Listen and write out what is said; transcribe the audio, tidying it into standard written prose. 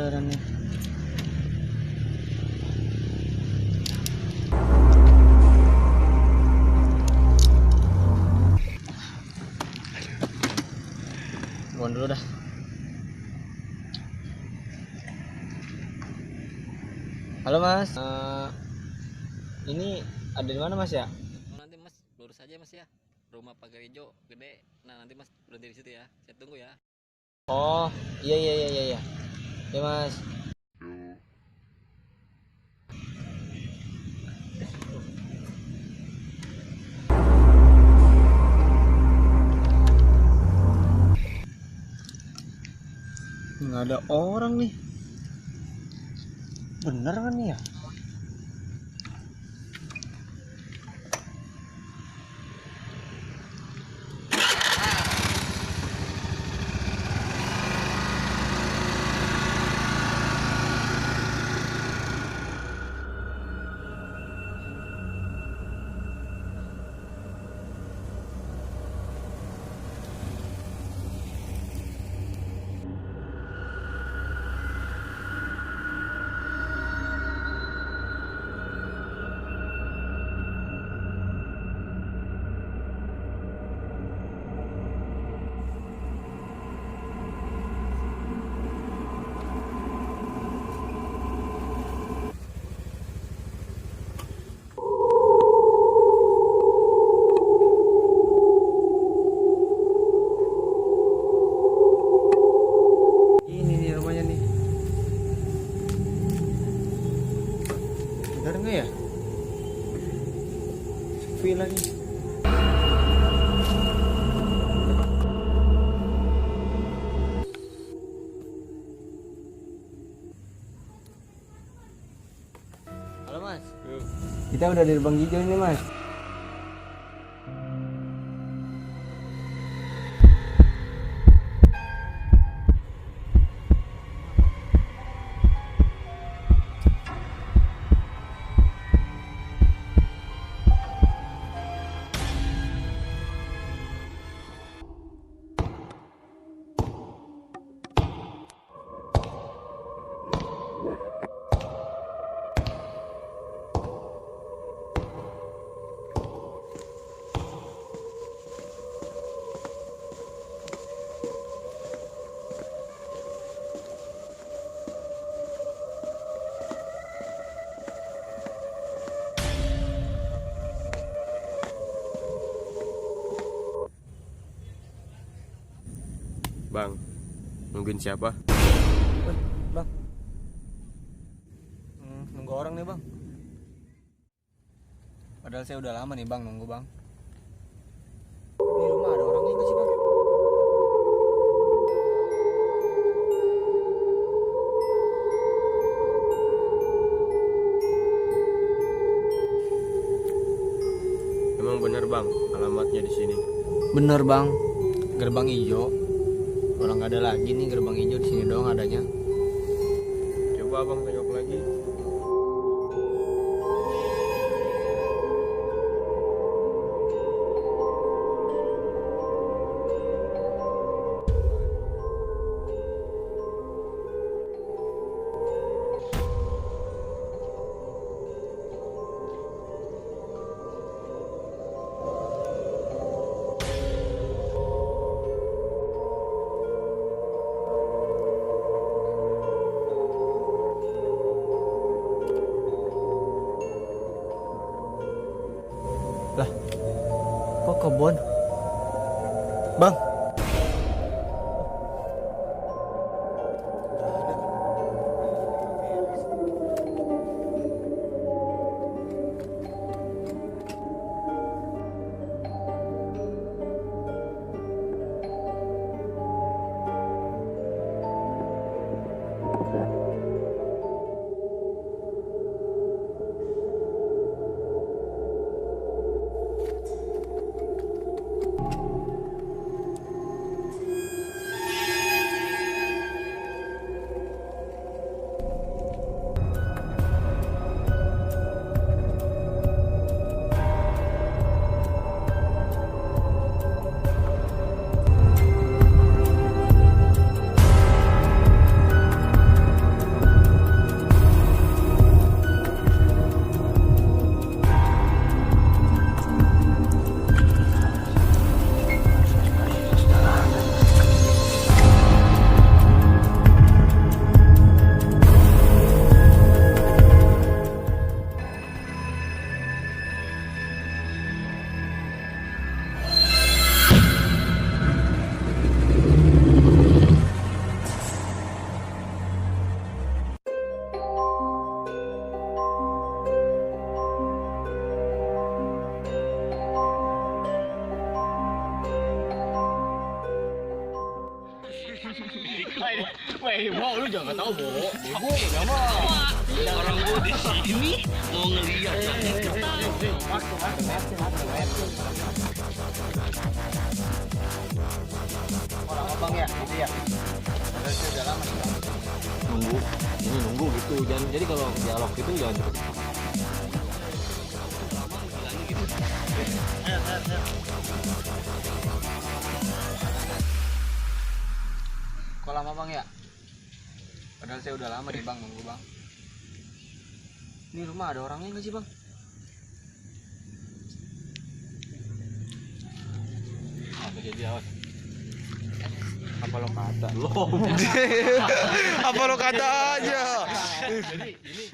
jalannya. Mohon dulu dah. Halo Mas, ini ada di mana Mas ya? Nanti Mas lurus aja Mas ya, rumah pagar hijau gede. Nah nanti Mas berhenti di situ ya, saya tunggu ya. Oh iya iya iya iya iya ya Mas. Nggak ada orang nih, bener kan nih ya? Ini nih rumahnya nih. Bener nggak ya? Sepi lagi. Halo Mas. Kita udah di Bang Hijau ini Mas. Bang, nungguin siapa? Bang, nunggu orang nih Bang. Padahal saya udah lama nih Bang nunggu Bang. Ini rumah ada orangnya nggak sih Bang? Emang bener bang, alamatnya di sini. Bener Bang, gerbang hijau. Orang nggak ada lagi nih gerbang hijau, di sini doang adanya. Coba abang tengok lagi. Lah, kok kebun? Bang. Weh, mau lu jangan tahu, Bo. Bego, enggak mau. Orang gua di sini mau ngeliat. Orang abang ya, gitu ya. Padahal saya udah lama nih, Bang. Nunggu, ini nunggu gitu. Jangan jadi kalau dialog itu jangan cepet. Kok lama Bang ya? Padahal saya udah lama nih Bang nunggu Bang. Ini rumah ada orangnya nggak sih Bang? Apa jadi awas? Apa lo kata? Apa lo kata aja? Jadi ini